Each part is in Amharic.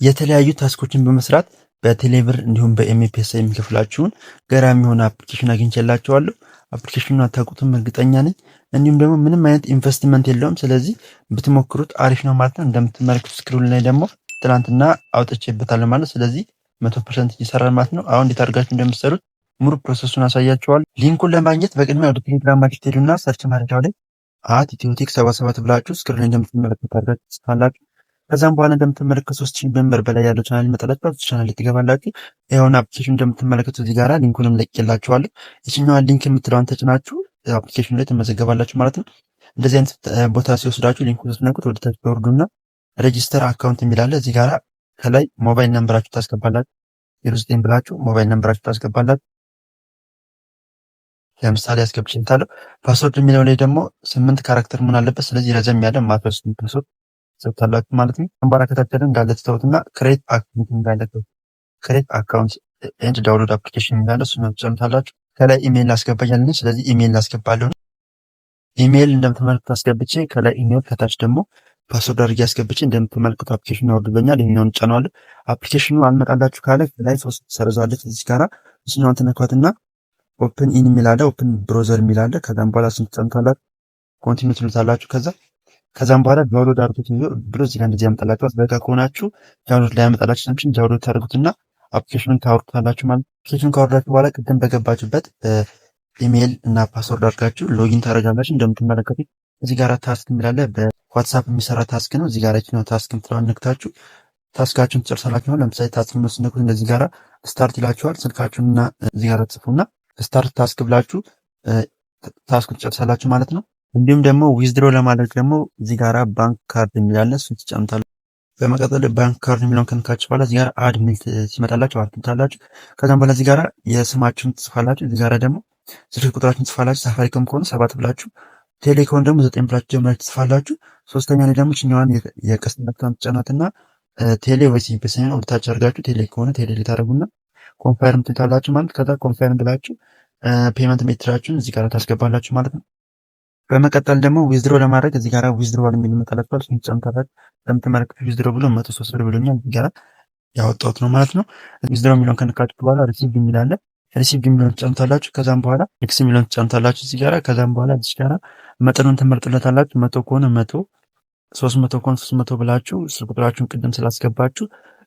የተለያዩ task ኦችን በመስራት በቴሌብር እንዲሁም በኤምፔሳ የሚከፍላችሁን ገራሚ የሆነ application አግኝቼላችኋለሁ። Application ኑን አታውቁትም እርግጠኛ ነኝ። እንዲሁም ደግሞ ምንም አይነት ኢንቨስትመንት የለውም። ስለዚህ ብትሞክሩት አሪፍ ነው ማለት ነው። እንደምትመለከቱት screen ላይ ደግሞ ትናንትና አውጥቼበታለሁ ማለት፣ ስለዚህ 100% ይሰራል ማለት ነው። አሁን እንዴት አድርጋችሁ እንደምትሰሩት ሙሉ process ኡን አሳያችኋለሁ። Link ኡን ለማግኘት በቅድሚያ ወደ ቴሌግራማችሁ ትሄዱና search ማድረጊያው ላይ @ኢትዮቴክ77 ብላችሁ screen ላይ እንደምትመለከቱት አድርጋችሁ ትጽፋላችሁ። ከዛም በኋላ እንደምትመለከቱ 3000 member በላይ ያለው ቻናል ይመጣላችኋል። ቻናል ትገባላችሁ። ይኸውን application እንደምትመለከቱት እዚህ ጋራ link ኡንም ለቅቄላችኋለሁ። ይችኛዋን link የምትለዋን ተጭናችሁ application ኑ ላይ ትመዘገባላችሁ ማለት ነው። እንደዚህ አይነት ቦታ ሲወስዳችሁ link ኡን ስትነኩት ወደ ታች ትወርዱና register account የሚል አለ። እዚህ ጋራ ከላይ mobile number ኣችሁ ታስገባላችሁ። 09 ብላችሁ mobile number ኣችሁ ታስገባላችሁ። ለምሳሌ አስገብቼለታለሁ። Password የሚለው ላይ ደግሞ 8 character መሆን አለበት። ስለዚህ ረዘም ያለ ማትረሱት password ትሰጡታላችሁ ማለት ነው። አምባራ ከታች እንዳለ ትተውትና create account እንዳለ፣ create account and download application እንዳለ እሱን ትጨምታላችሁ። ከላይ ኢሜይል አስገባኛለን። ስለዚህ ኢሜይል አስገባለሁ። ኢሜይል እንደምትመለከቱ አስገብቼ ከላይ ኢሜይል ከታች ደግሞ password አድርጌ አስገብቼ እንደምትመለከቱ application ኑ ያወርድልኛል። ይሄኛውን ጫነዋለሁ። Application ኑ አልመጣላችሁ ካለ ከላይ ሶስት ሰረዛለች እዚህ ጋራ፣ እሱኛውን ትነኳትና open in የሚል አለ፣ open browser የሚል አለ። ከዛም በኋላ እሱን ትጫኑታላችሁ። Continue ትሉታላችሁ። ከዛም በኋላ download አድርጉት ብሎ እዚህ ጋር እንደዚህ ያመጣላችኋል። በቃ ከሆናችሁ download ላይ ያመጣላችሁ ሰምሽን download ታደርጉትና application ኑን ታወርዱታላችሁ ማለት። Application ኑን ካወርዳችሁ በኋላ ቅድም በገባችሁበት ኢሜይል እና password አድርጋችሁ login ታደርጋላችሁ። እንደምትመለከቱት እዚህ ጋር task የሚል አለ። በዋትሳፕ የሚሰራ task ነው። እዚህ ጋር ነው task የምትለዋን ነክታችሁ task ኣችሁን ትጨርሳላችሁ። ለምሳሌ task ስትነኩት እንደዚህ ጋራ start ይላችኋል። ስልካችሁንና እዚህ ጋር ትጽፉና start task ብላችሁ task ኡን ትጨርሳላችሁ ማለት ነው። እንዲሁም ደግሞ withdraw ለማድረግ ደግሞ እዚህ ጋራ bank card የሚል አለ፣ እሱን ትጫኑታላችሁ። በመቀጠል bank card የሚለውን ከነካችሁ በኋላ እዚህ ጋር add የሚል ሲመጣላችሁ add ትሉታላችሁ። ከዛም በኋላ እዚህ ጋራ የስማችሁን ትጽፋላችሁ። እዚህ ጋራ ደግሞ ስልክ ቁጥራችሁን ትጽፋላችሁ። ሳፋሪኮም ከሆነ 7 ብላችሁ፣ ቴሌ ከሆነ ደግሞ 9 ብላችሁ ጀምራችሁ ትጽፋላችሁ። ሶስተኛ ላይ ደግሞ ይችኛዋን የቀስት ምልክቷን ትጫኗትና ቴሌ ወይ ኤምፔሳ ወደታች አድርጋችሁ ቴሌ ከሆነ ቴሌ ታደርጉና confirm ትሉታላችሁ ማለት፣ ከዛ confirm ብላችሁ payment method ኣችሁን እዚህ ጋር ታስገባላችሁ ማለት ነው። በመቀጠል ደግሞ withdraw ለማድረግ እዚህ ጋር withdraw የሚል ይመጣላችኋል። እሱን ትጫኑታላችሁ። እንደምትመለከቱት withdraw ብሎ 103 ብር ብሎኛል። እዚህ ጋር ያወጣሁት ነው ማለት ነው። Withdraw የሚለውን ከነካችሁ በኋላ receive የሚል አለ። Receive የሚለውን ትጫኑታላችሁ። ከዛም በኋላ next የሚለውን ትጫኑታላችሁ እዚህ ጋር። ከዛም በኋላ እዚህ ጋር መጠኑን ትመርጡለታላችሁ። 100 ከሆነ 100፣ 300 ከሆነ 300 ብላችሁ ስልክ ቁጥራችሁን ቅድም ስላስገባችሁ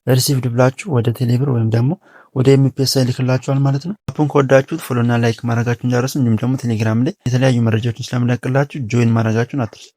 received ብላችሁ ወደ ቴሌብር ወይም ደግሞ ወደ ኤምፔሳ ይልክላችኋል ማለት ነው። App ኡን ከወዳችሁት follow እና like ማድረጋችሁን እንዳትረሱ፣ እንዲሁም ደግሞ ቴሌግራም ላይ የተለያዩ መረጃዎችን ስለምለቅላችሁ join ማድረጋችሁን አትርሱ።